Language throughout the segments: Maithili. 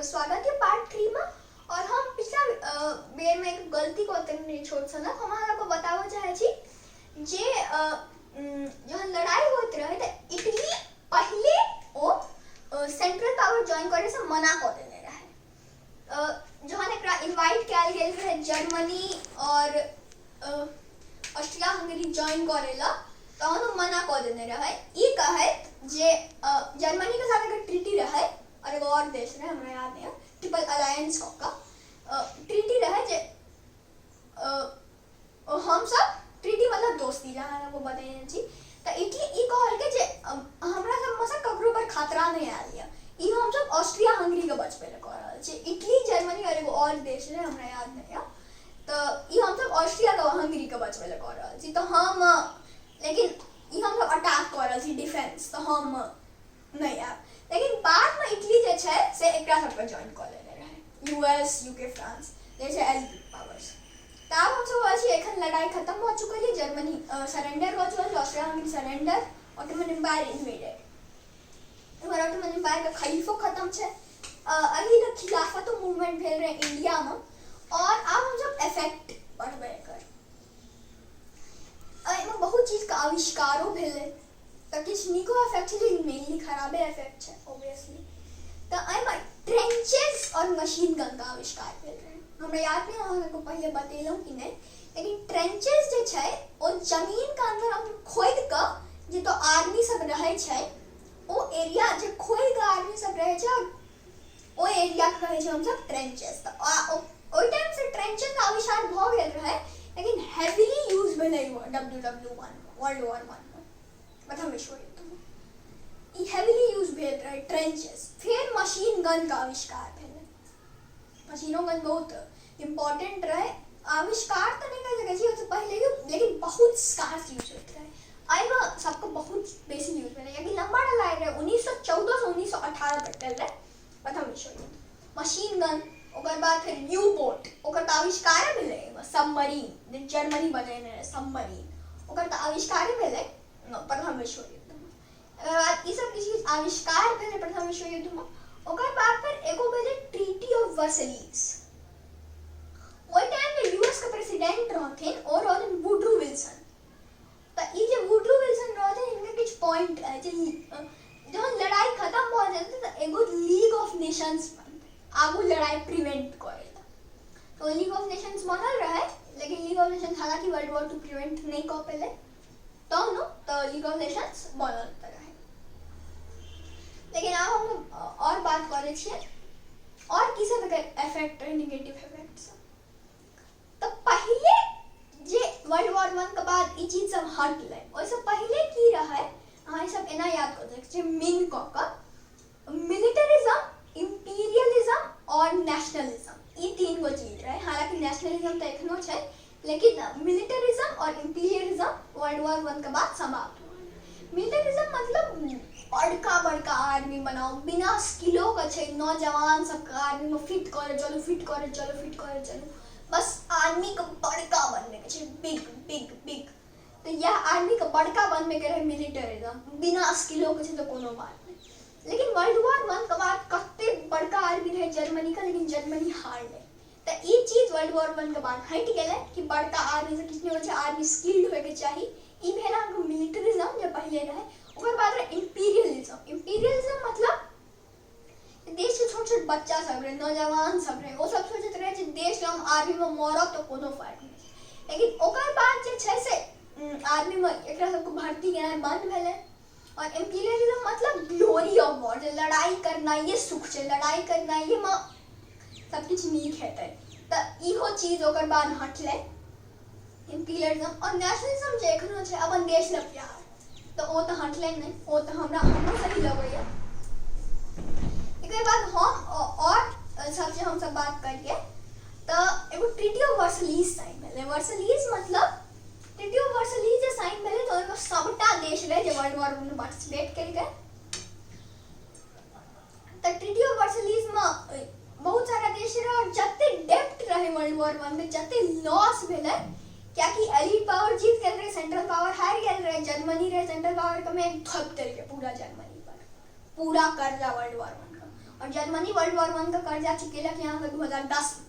स्वागत है पार्ट 3 में। और हम पिछला बेर में एक गलती कऽ देने छोट सनक हम अहाँ सबके बताबऽ चाहै छी जे जहन लड़ाई होइत रहै तऽ इटली पहिले ओ सेंट्रल पावर ज्वाइन करे से मना कऽ देने रहै। जहन एकरा इनवाइट कयल गेल रहै जर्मनी और ऑस्ट्रिया हंगरी ज्वाइन करे ला, तहन ओ मना कऽ देने रहै, ई कहैत जे जर्मनी के साथ एकर ट्रीटी रहै और एगो और देश रहै, हमरा याद नहि, ट्रिपल अलायंस कऽ कऽ ट्रीटी रहै जे हमसब ट्रीटी मतलब दोस्ती, जहाँ सबके बतेने छी। तऽ इटली ई कहलकै जे हमरा सबमे से ककरो पर खतरा नहि आयल यऽ, ई हमसब ऑस्ट्रिया हंगरीके बचबै लए कऽ रहल छी। इटली, जर्मनी और एगो और देश रहै, हमरा याद नहि यऽ, तऽ ई हमसब ऑस्ट्रिया के हंगरीके बचबै लए कऽ रहल छी, तऽ हम लेकिन ई हमसब अटैक कऽ रहल छी डिफेंस, तऽ हम नहि आयब। लेकिन बादमे इटली जे छै से एकरा सबके ज्वाइन कऽ लेने रहै, यूएस, यूके, फ्रांस जे छै एल पावर्स। तऽ आब हमसब रहल छी, एखन लड़ाई खतम भऽ चुकल यऽ, जर्मनी सरेंडर भऽ चुकल छै, Austria Hungary surrender, Ottoman Empire invaded. एम्हर ऑटोमन एम्पायर के खलीफो खतम छै। एहि लए खिलाफतो मूवमेंट भेल रहै इंडियामे। और आब हमसब इफेक्ट पढ़बै एकर। एहिमे बहुत चीजके आविष्कारो भेलै, तऽ किछु नीको इफेक्ट छै लेकिन मेनली खराबे इफेक्ट छै ऑब्वियसली। तऽ एहिमे ट्रेंचेस और मशीन गनके आविष्कार भेल रहै। हमरा याद नहि अहाँ सबके पहिले बतेलहुँ कि नहि, लेकिन ट्रेंचेस जे छै ओ जमीनके अन्दर हम खोदि कऽ जतऽ आर्मी सब रहै छै, ओ एरिया जे खोदि कऽ आर्मी सब रहै छै, ओहि एरियाके कहै छै हमसब ट्रेंचेस। तऽ ओहि टाइमसँ ट्रेंचेसके आविष्कार भऽ गेल रहै, लेकिन हेवीली यूज भेलै डब्ल्यू डब्ल्यू वन, वर्ल्ड वॉर वनमे, प्रथम विश्व युद्धमे ई हेवीली यूज भेल रहै ट्रेंचेस। फेर मशीन गनके आविष्कार भेलै। मशीनो गन बहुत इम्पोर्टेंट रहै, आविष्कार तऽ नहि कहि सकै छी, ओहिसँ पहिलेयो, लेकिन बहुत स्कार्स यूज होइत रहै। एहिमे सबके बहुत बेसी यूज भेलै कियाकि लम्बा लड़ाइ रहै, 1914 से 1918 तक चललै प्रथम विश्व युद्ध। मशीन गन, ओकर बाद फेर यू बोट, ओकर तऽ आविष्कारे भेलै एहिमे। सबमरीन जे जर्मनी बनेने रहै सबमरीन, ओकर तऽ आविष्कारे भेलै प्रथम विश्व युद्धमे। एकर बाद ई सब किछु किछु आविष्कार भेलै प्रथम विश्व युद्धमे। ओकर बाद फेर एगो भेलै ट्रीटी ऑफ वर्सलीज। ओहि टाइममे यूएस के प्रेसिडेंट रहथिन, ओ रहथिन वुड्रो विल्सन। तऽ ई जे वुड्रो विल्सन रहथिन, हिनकर किछु पॉइंट रहै जे जहन लड़ाइ खतम भऽ जेतै तऽ एगो लीग ऑफ नेशंस बनतै आगू लड़ाइ प्रिवेंट करै लए। तऽ ओ लीग ऑफ नेशंस बनल रहै, लेकिन लीग ऑफ नेशंस हालाँकि वर्ल्ड वॉर टू प्रिवेंट नहि कऽ पेलै, तहनो तऽ लीग ऑफ नेशंस बनल तऽ रहै। लेकिन आब हम आओर बात करै छियै आओर की सब एकर इफेक्ट रहै, निगेटिव इफेक्ट सब। तऽ पहिले जे वर्ल्ड वॉर वन के बाद ई चीज सब हटलै, ओहिसँ पहिले की रहै, अहाँ ई सब एना याद कऽ सकै छियै मिन कऽ कऽ, मिलिटरिज्म, इम्पीरियलिज्म और नेशनलिज्म, ई तीन गो चीज रहै। हालांकि नेशनलिज्म तऽ एखनो छै, लेकिन मिलिटरिज्म और इम्पीरियलिज्म वर्ल्ड वॉर वन के बाद समाप्त भऽ गेलै। मिलिटरिज्म मतलब बड़का बड़का आर्मी बनाउ, बिना स्किलो के छै नौजवान सबके आर्मी में फिट करे चलू, फिट करे चलू, फिट करे चलू, बस आर्मी के बड़का बनबे के छै, बिग बिग बिग। तऽ इएह आर्मी के बड़का बनबे के रहै मिलिटरिज्म, बिना स्किलो के छै तऽ कोनो बात नहि। लेकिन वर्ल्ड वॉर वन के बाद कते बड़का आर्मी रहै जर्मनी के, लेकिन जर्मनी हारलै। तऽ ई चीज वर्ल्ड वॉर वन के बाद हटि गेलै कि बड़का आर्मी से किछु नहि होइ छै, आर्मी स्किल्ड होइके चाही। ई भेल अहाँके मिलिटरिज्म जे पहिले रहै। ओकर बाद रहै इम्पीरियलिज्म। इम्पीरियलिज्म मतलब देश के छोट छोट बच्चा सब रहै, नौजवान सब रहै, ओ सब सोचैत रहै जे देश हम आर्मीमे मरब तऽ कोनो फर्क नहि छै। लेकिन ओकर बाद जे छै से आर्मीमे एकरा सबके भर्ती केनाइ बन्द भेलै। और इम्पीरियलिज्म मतलब ग्लोरी ऑफ वॉर, जे लड़ाइ करनाइए सुख छै, लड़ाइ करनाइएमे सबकिछु नीक हेतै, तऽ इहो चीज ओकर बाद हटलै इम्पीरियलिज्म। और नेशनलिज्म जे एखनो छै, अपन देश लए प्यार, तऽ ओ तऽ हटलै नहि, ओ तऽ हमरा हमरो सही लगैए। एकर बाद हम और सब जे हमसब बात करियै तऽ एगो ट्रीटी ऑफ वर्सलीज साइन भेलै। वर्सलीज मतलब ट्रीटी ऑफ वर्सलीज जे साइन भेलै तऽ ओहिमे सबटा देश रहै जे वर्ल्ड वॉर मे पार्टिसिपेट केलकै। तऽ ट्रीटी ऑफ वर्सलीज मे बहुत सारा देश रहै और जते डेप्ट रहै वर्ल्ड वॉर वन मे, जते लॉस भेलै, कियाकि एलिट पावर जीत गेल रहै, सेंट्रल पावर हारि गेल रहै, जर्मनी रहै सेंट्रल पावर के, में थोपि देलकै पूरा जर्मनी पर पूरा कर्जा वर्ल्ड वॉर वन के, आओर जर्मनी वर्ल्ड वॉर वन के कर्जा चुकेलक अहाँके 2010 मे।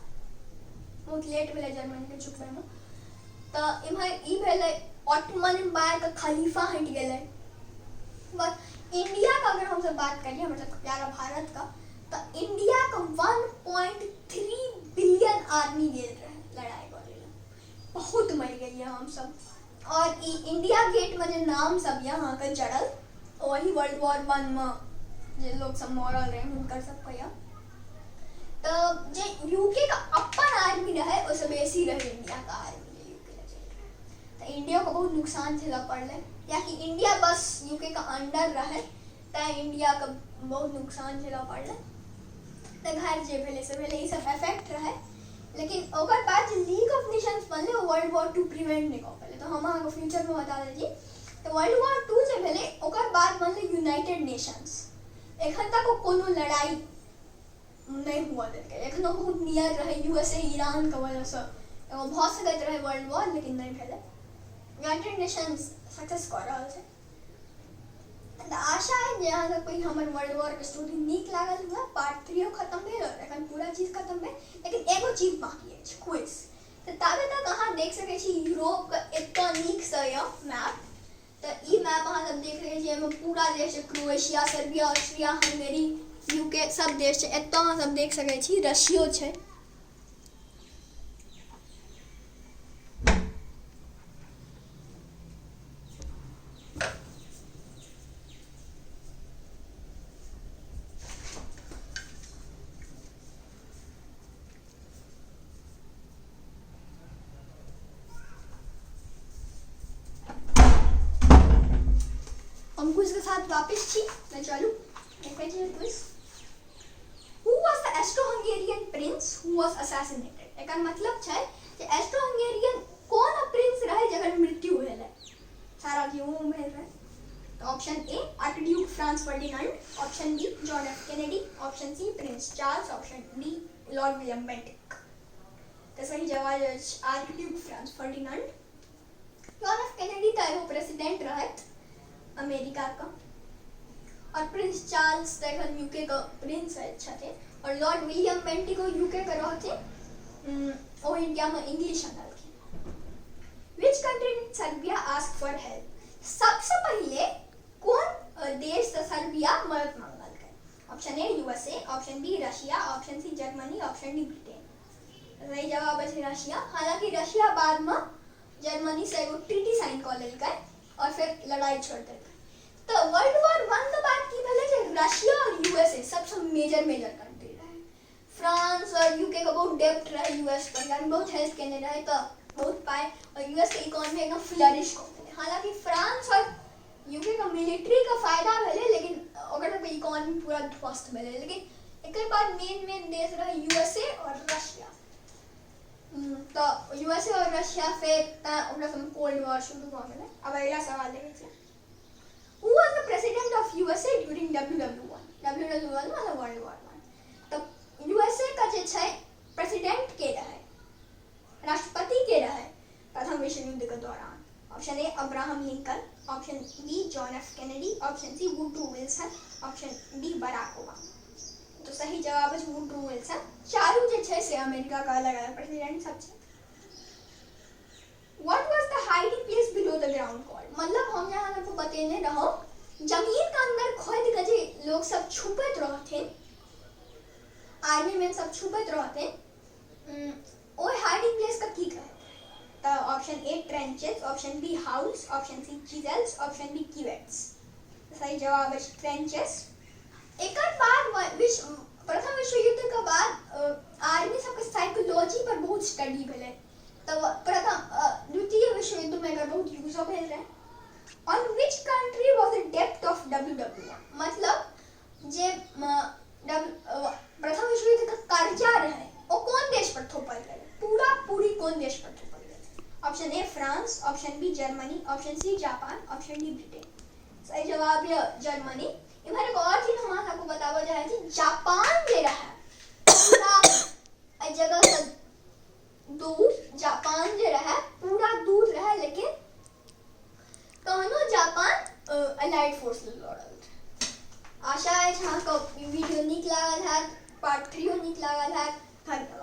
बहुत लेट भेलै जर्मनीके चुकबैमे। तऽ इम्हर ई भेलै ऑटोमन एम्पायरके खलीफा हटि गेलै। बस इंडियाके अगर हमसब बात करियै, हमर सबके प्यारा भारतके, तऽ इंडियाके 1.3 बिलियन आदमी गेल रहै लड़ाइ करै लए। बहुत मरि गेलियै हमसब। आओर ई इंडिया गेटमे जे नाम सब यऽ अहाँके जड़ल, ओही वर्ल्ड वॉर वनमे जे लोक सब मरल रहै हुनकर सबके यऽ। तऽ जे यूके के अपन आर्मी रहै ओहिसँ बेसी रहै इंडियाके आर्मी जे यूके लए चलि रहै। तऽ इंडियोके बहुत नुकसान झेलऽ पड़लै, कियाकि इंडिया बस यूके के अंडर रहै, तैँ इंडियाके बहुत नुकसान झेलऽ पड़लै। तऽ खैर जे भेलै से भेलै, ई सब इफेक्ट रहै। लेकिन ओकर बाद जे लीग ऑफ नेशंस बनलै ओ वर्ल्ड वॉर टू प्रिवेंट नहि कऽ पेलै। तऽ हम अहाँके फ्यूचरमे बता दै छी, तऽ वर्ल्ड वॉर टू जे भेलै ओकर बाद बनलै यूनाइटेड नेशंस। एखन तक ओ कोनो लड़ाइ नहि हुअ देलकै। एखनो बहुत नियर रहै यू एस ए ईरानके वजहसँ एगो भऽ सकैत रहै वर्ल्ड वॉर, लेकिन नहि भेलै। यूनाइटेड नेशंस सक्सेस कऽ रहल छै। तऽ आशा अइ जे अहाँ सबके हमर वर्ल्ड वॉरके स्टोरी नीक लागल हुए। पार्ट थ्रीओ खतम भेल आओर एखन पूरा चीज खतम भेल, लेकिन एगो चीज बाँकी अछि, क्विज। तऽ ताबे तक अहाँ देख सकै छी यूरोपके एतऽ नीकसँ यऽ मैप। तऽ ई मैप अहाँ सब देख सकै छी, एहिमे पूरा देश छै, Croatia, Serbia, Austria, Hungary, UK सब देश छै। एतऽ अहाँ सब देख सकै छी रशियो छै। हम क्विज के साथ वापस छी। तऽ चलू देखै छी quiz. Who was the Austro-Hungarian prince who was assassinated? एकर मतलब छै जे एस्ट्रो-हंगेरियन कोन प्रिंस रहै जकर मृत्यु भेलै, सारा क्यों भेल रहै। तऽ option A archduke Franz Ferdinand, option B John F Kennedy, option C prince Charles, option D lord William Bentinck. तऽ सही जवाब अछि archduke Franz Ferdinand. John F Kennedy तऽ एगो प्रेसिडेंट रहथि अमेरिकाके, आओर प्रिंस चार्ल्स तऽ एखन यूके के प्रिंस छथिन, आओर लॉर्ड विलियम बेंटिको यूके के रहथिन, ओ इंडियामे English अनलखिन। Which country did Serbia ask for help? सबसँ पहिले कोन देशसँ सर्बिया मदद मांगलकै? Option A USA, option B Russia, option C Germany, option D Britain. सही जवाब अछि रशिया। हालांकि रशिया बादमे जर्मनीसँ एगो ट्रीटी साइन कऽ लेलकै आओर फेर लड़ाइ छोड़ि देलकै। तऽ वर्ल्ड वॉर वन के बाद की भेलै जे रशिया आओर यूएसए सबसँ मेजर मेजर कंट्री रहै। फ्रांस आओर यूके के बहुत डेप्ट रहै यूएस पर, यानी बहुत हेल्प केने रहै, तऽ बहुत पाइ, आओर यूएस के इकोनॉमी एकदम फ्लरिश कऽ गेलै। हालांकि फ्रांस आओर यूके के मिलिट्री के फायदा भेलै, लेकिन ओकर सबके इकोनॉमी पूरा ध्वस्त भेलै। लेकिन एकर बाद मेन मेन देश रहै यूएसए आओर रशिया। तऽ यूएसए आओर रशिया फेर तऽ ओकरा सबमे कोल्ड वॉर शुरू भऽ गेलै। आब अगिला सवाल देखै छियै। Who was the president of USA during WW1? WW1 मतलब वर्ल्ड वॉर वन। तऽ यूएसए के जे छै प्रेसिडेंट के रहै, राष्ट्रपति के रहै प्रथम विश्व युद्ध के दौरान? Option A Abraham Lincoln, option B John F Kennedy, option C Woodrow Wilson, option D Barack Obama. तऽ सही जवाब अछि वुड्रो विल्सन। चारू जे छै से अमेरिका के अलग अलग प्रेसिडेंट सब छै। What was the hiding place below the ground called? मतलब हम जे अहाँ सबके बतेने रहौं, जमीन के अंदर खोदि के जे लोग सब छुपैत रहथिन, आर्मी मैन सब छुपैत रहथिन, ओहि हाइडिंग प्लेस के की कहैत रहै? तऽ option A trenches, option B house, option C chisels, option B cuvettes. सही जवाब अछि ट्रेंचेस। एकर बाद विश्व प्रथम विश्व युद्ध के बाद आर्मी सबके साइकोलॉजी पर बहुत स्टडी भेलै। तब प्रथम द्वितीय विश्व युद्ध में एकर बहुत यूजो भेल रहै। On which country was the डेप्ट ऑफ डब्ल्यू डब्ल्यू वन? मतलब जे प्रथम विश्व युद्ध के कर्जा रहै ओ कोन देश पर थोपल गेलै, पूरा पूरी कोन देश पर थोपल गेलै? Option A France, option B Germany, option C Japan, option D Britain. सही जवाब यऽ जर्मनी। इम्हर एगो आओर चीज हम अहाँ सबके बताबऽ चाहै छी, जापान जे रहै पूरा एहि जगहसँ दूर, जापान जे रहै पूरा दूर रहै, लेकिन तहनो जापान अलाइड फोर्स लऽ लड़ल। आशा अछि अहाँके वीडियो नीक लागल हैत। लागल हैत।